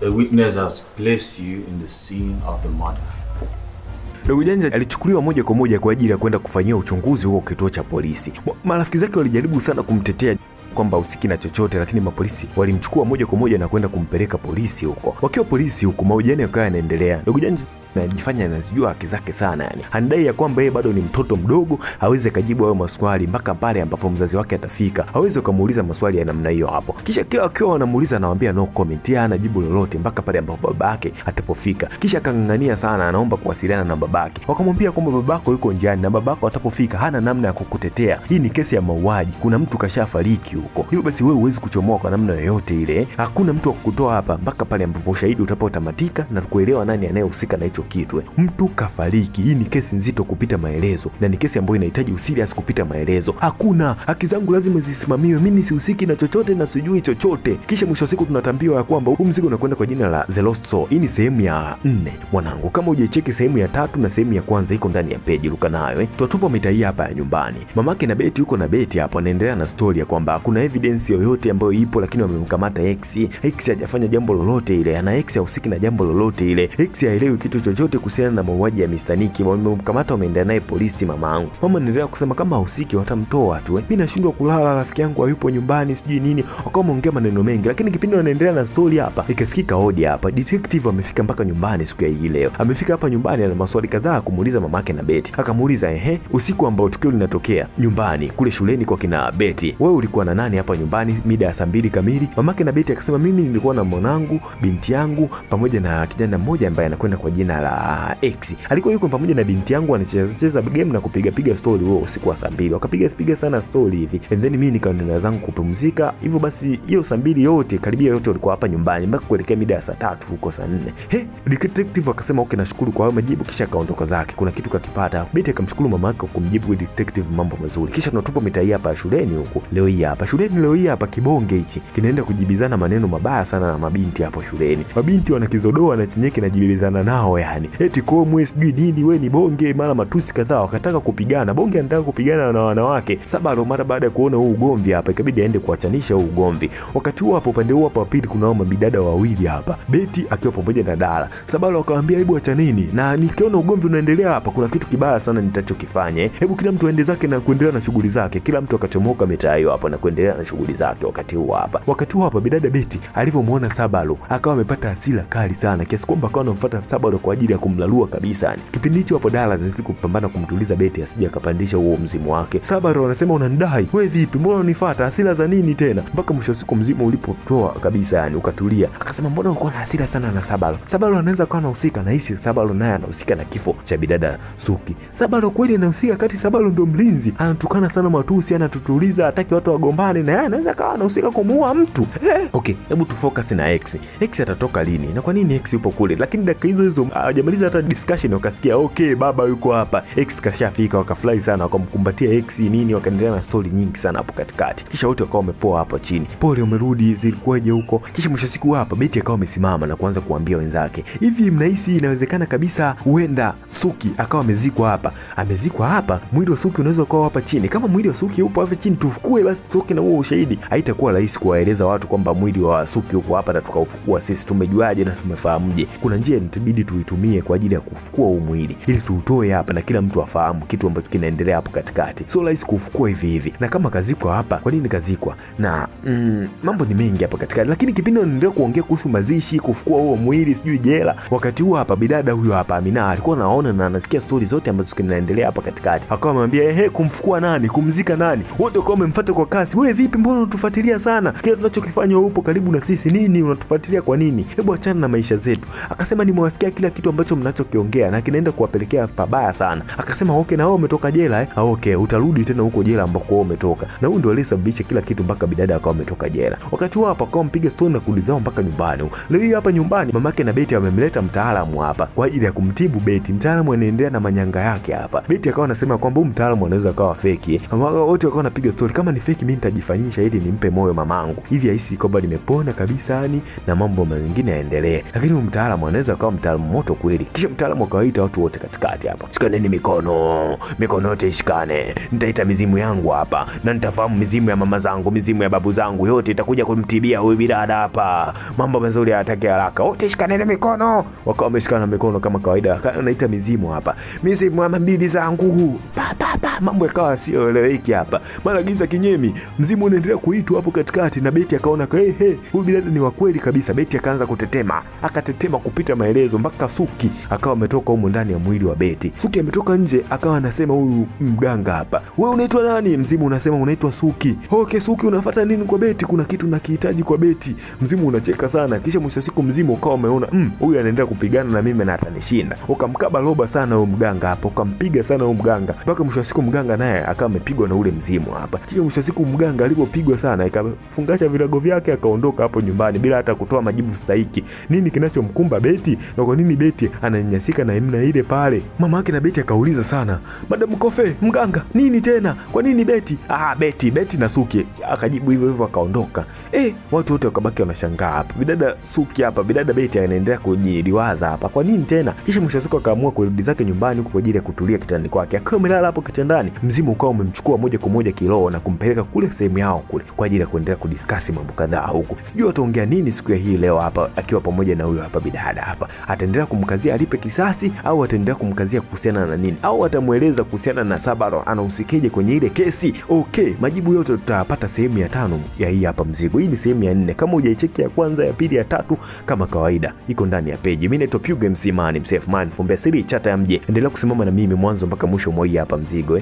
A witness has placed you in the scene of the murder. Dogo Janja alichukuliwa moja kwa moja kwa ajili ya kwenda kufanyia uchunguzi huko kituo cha polisi. Marafiki zake walijaribu sana kumtetea kwamba husiki na chochote, lakini mapolisi walimchukua moja kwa moja na kwenda kumpeleka polisi huko. Wakiwa polisi huko, mahojiano yakawa yanaendelea. Dogo Janja anajifanya anazijua haki zake sana, yani anadai ya kwamba yeye bado ni mtoto mdogo, hawezi kujibu hayo maswali mpaka pale ambapo mzazi wake atafika. Hawezi kumuuliza maswali ya namna hiyo hapo. Kisha kila akiwa wanamuuliza anawaambia no comment, yeye anajibu lolote mpaka pale ambapo babake atapofika. Kisha akang'ang'ania sana, anaomba kuwasiliana na babake. Wakamwambia kwamba babako yuko njiani na babako atapofika hana namna ya kukutetea. Hii ni kesi ya mauaji, kuna mtu kashafariki huko. Hivyo basi wewe huwezi kuchomoa kwa namna yoyote ile. Hakuna mtu wa kukutoa hapa mpaka pale ambapo ushahidi utapotamatika na kuelewa nani anayehusika na hicho kitu. Mtu kafariki. Hii ni kesi nzito kupita maelezo, na ni kesi ambayo inahitaji userious kupita maelezo. Hakuna, haki zangu lazima zisimamiwe, mimi sihusiki na chochote na sijui chochote. Kisha mwisho wa siku tunatambiwa ya kwamba huu mzigo unakwenda kwa jina la The Lost Soul. Hii ni sehemu ya 4 mwanangu. Kama hujacheki sehemu ya 3 na sehemu ya kwanza iko ndani ya page, ruka nayo. Tutupa mitaa hapa ya nyumbani. Mamake na Beti yuko na Beti hapo anaendelea na story ya kwamba kuna evidence yoyote ambayo ipo, lakini wamemkamata X. X hajafanya jambo lolote ile, ana X hahusiki na jambo lolote ile. X haelewi kitu chochote kuhusiana na mauaji ya Mr. Nick. Wamemkamata, wameenda naye polisi mamangu. Mama anaendelea kusema kama hahusiki watamtoa tu. Mimi nashindwa kulala, rafiki yangu hayupo nyumbani, sijui nini. Wakawa wameongea maneno mengi, lakini kipindi wanaendelea na story hapa ikasikika hodi hapa. Detective amefika mpaka nyumbani siku ya hii leo. Amefika hapa nyumbani ana maswali kadhaa kumuuliza mamake na Beti. Akamuuliza, ehe, usiku ambao tukio linatokea nyumbani kule shuleni kwa kina Beti, wewe ulikuwa na nani hapa nyumbani mida ya saa 2 kamili? Mamake na Beti akasema mimi nilikuwa na mwanangu, binti yangu pamoja na kijana mmoja ambaye anakwenda kwa jina la X. Alikuwa yuko pamoja na binti yangu anacheza game na kupiga piga story huo usiku wa saa 2. Wakapiga piga sana story hivi. And then mimi nikaendelea zangu kupumzika. Hivyo basi hiyo saa 2 yote karibia yote walikuwa hapa nyumbani mpaka kuelekea mida ya saa 3 huko saa 4. Detective akasema okay, nashukuru kwa hayo majibu, kisha akaondoka zake. Kuna kitu kakipata. Beti akamshukuru mamake kwa kumjibu detective mambo mazuri. Kisha tunatupa mitaa hapa shuleni huko. Leo hii hapa shuleni, leo hii hapa kibonge hichi kinaenda kujibizana maneno mabaya sana na mabinti hapo shuleni. Mabinti wanakizodoa na chenye kinajibizana nao, yani eti komwe sijui nini, we ni bonge, mara matusi kadhaa. Wakataka kupigana, bonge anataka kupigana na wanawake. Sabalo mara baada ya kuona huu ugomvi hapa ikabidi aende kuachanisha huu ugomvi. Wakati huo hapo upande huo hapa wa pili kuna mabidada wawili hapa, Beti akiwa pamoja na Dala. Sabalo akamwambia hebu achaneni, na nikiona ugomvi unaendelea hapa kuna kitu kibaya sana nitachokifanya. Hebu kila mtu aende zake na kuendelea na shughuli zake. Kila mtu akachomoka mitaa hiyo hapo na kuendelea na shughuli zake. Wakati huo hapa bidada Beti alivyomuona Sabalo akawa amepata hasira kali sana kiasi kwamba akawa anamfuata Sabalo kwa ajili ya kumlalua kabisa yani. Kipindi hicho hapo Dala anazidi kupambana kumtuliza Beti asije akapandisha huo mzimu wake. Sabalo anasema unanidai wewe vipi, mbona unanifuata, hasira za nini tena? Mpaka mwisho siku mzimu ulipotoa kabisa yani ukatulia. Akasema mbona uko na hasira sana na Sabalo? Sabalo anaweza kuwa anahusika na hisi, Sabalo naye anahusika na kifo cha bidada Suki. Sabalo kweli anahusika, kati Sabalo ndio mlinzi, anatukana sana matusi, anatutuliza, hataki watu wagombane, na yeye anaweza kawa anahusika kumuua mtu. Okay, hebu tu focus na X. X atatoka lini na kwa nini X yupo kule? Lakini dakika hizo hizo hajamaliza hata discussion wakasikia okay, baba yuko hapa. X kashafika, wakafurahi sana, wakamkumbatia X nini, wakaendelea na story nyingi sana hapo katikati. Kisha wote wakawa wamepoa hapo chini. Pole, umerudi, zilikuwaje huko? Kisha mwisho siku hapa Beti akawa amesimama na kuanza kuambia wenzake, hivi mnahisi inawezekana kabisa huenda Suki akawa amezikwa hapa? Amezikwa hapa, mwili wa Suki unaweza kuwa hapa chini. Kama mwili wa Suki upo hapa chini, tufukue basi tutoke na huo ushahidi. Haitakuwa rahisi kuwaeleza watu kwamba mwili wa Suki uko hapa na tukaufukua sisi. Tumejuaje na tumefahamuje? Kuna njia inatubidi tuitumie kwa ajili ya kufukua huu mwili ili tuutoe hapa na kila mtu afahamu kitu ambacho kinaendelea hapo katikati. Sio rahisi kufukua hivi hivi. Na kama kazikwa hapa, kwa nini kazikwa? Na mambo ni mengi hapa katikati. Lakini kipindi wanaendelea kuongea kuhusu mazishi, kufukua huo mwili, sijui jela, wakati huo hapa bidada huyo hapa Amina alikuwa anaona na anasikia story zote ambazo zinaendelea hapa katikati. Akawa amemwambia ehe, kumfukua nani, kumzika nani? Wote wakawa wamemfuata kwa kasi. Wewe vipi, mbona unatufuatilia sana? Kile tunachokifanya upo karibu na sisi, nini unatufuatilia kwa nini? Hebu achana na maisha zetu. Akasema nimewasikia kila kitu ambacho mnachokiongea na kinaenda kuwapelekea pabaya sana. Akasema okay, na wewe umetoka jela eh? Okay, utarudi tena huko jela ambako wewe umetoka. Na huyu ndio aliyesababisha kila kitu mpaka bidada akawa ametoka jela. Wakati huo hapa akawa mpiga stone na kulizao mpaka nyumbani. Leo hii hapa nyumbani mamake na Beti amemleta mtaalamu hapa kwa ajili ya kumtibu Beti. Mtaalamu anaendelea na manyanga yake hapa. Beti akawa anasema kwamba huyu mtaalamu anaweza akawa feki. Wote wakawa wanapiga story, kama ni feki mimi nitajifanyisha ili nimpe moyo mamangu, hivi ahisi kwamba nimepona kabisa yani na mambo mengine yaendelee. Lakini huyu mtaalamu anaweza akawa mtaalamu moto mtoto kweli. Kisha mtaalamu akawaita watu wote katikati hapa, shikaneni mikono, mikono yote ishikane, nitaita mizimu yangu hapa na nitafahamu mizimu ya mama zangu, mizimu ya babu zangu, yote itakuja kumtibia huyu bidada hapa, mambo mazuri hayataki haraka, wote shikaneni mikono. Wakawa wameshikana mikono kama kawaida, anaita mizimu hapa, mizimu ya mabibi zangu, pa pa pa, mambo yakawa sioeleweki hapa, mara giza kinyemi, mzimu unaendelea kuitwa hapo katikati, na Beti akaona hey, hey, huyu bidada ni wa kweli kabisa. Beti akaanza kutetema, akatetema kupita maelezo mpaka Suki akawa ametoka humo ndani ya mwili wa Beti. Suki ametoka nje akawa anasema huyu mganga hapa, wewe unaitwa nani? Mzimu unasema unaitwa Suki. Okay, Suki unafuata nini kwa Beti? Kuna kitu nakihitaji kwa Beti. Mzimu unacheka sana. Kisha mwisho siku mzimu ukawa umeona huyu anaendelea kupigana na mimi na atanishinda. Ukamkaba roba sana huyu mganga hapa, ukampiga sana huyu mganga mpaka mwisho siku mganga naye akawa amepigwa na ule mzimu hapa. Kisha mwisho siku mganga alipopigwa sana ikafungasha virago vyake akaondoka hapo nyumbani bila hata kutoa majibu stahiki. Nini kinachomkumba Beti na kwa nini Beti ananyanyasika na imna ile pale? Mama yake na Beti akauliza sana, Madam Kofe, mganga nini tena? Kwa nini Beti? Ah, Beti, Beti na Suki. Akajibu hivyo hivyo akaondoka. Watu wote wakabaki wanashangaa hapa. Bidada Suki hapa, bidada Beti anaendelea kujiliwaza hapa. Kwa nini tena? Kisha mwisho siku akaamua kurudi zake nyumbani huko kwa ajili ya kutulia kitandani kwake. Akiwa amelala hapo kitandani, mzimu ukawa umemchukua moja kwa moja kiroho na kumpeleka kule sehemu yao kule kwa ajili ya kuendelea kudiskasi mambo kadhaa huko. Sijui ataongea nini siku ya hii leo hapa akiwa pamoja na huyo hapa bidada hapa. Ataendelea kumkazia alipe kisasi au ataendelea kumkazia kuhusiana na nini? Au atamueleza kuhusiana na Sabaro anahusikeje kwenye ile kesi? Okay, majibu yote tutapata sehemu ya 5 ya hii hapa mzigo. Hii ni sehemu ya 4. Kama hujaicheki ya kwanza, ya pili, ya tatu kama kawaida iko ndani ya page. Mimi naitwa Pyuga MC Man, Msafe Man, Fumbia Siri, chata ya mje. Endelea kusimama na mimi mwanzo mpaka mwisho mwa hii hapa mzigo.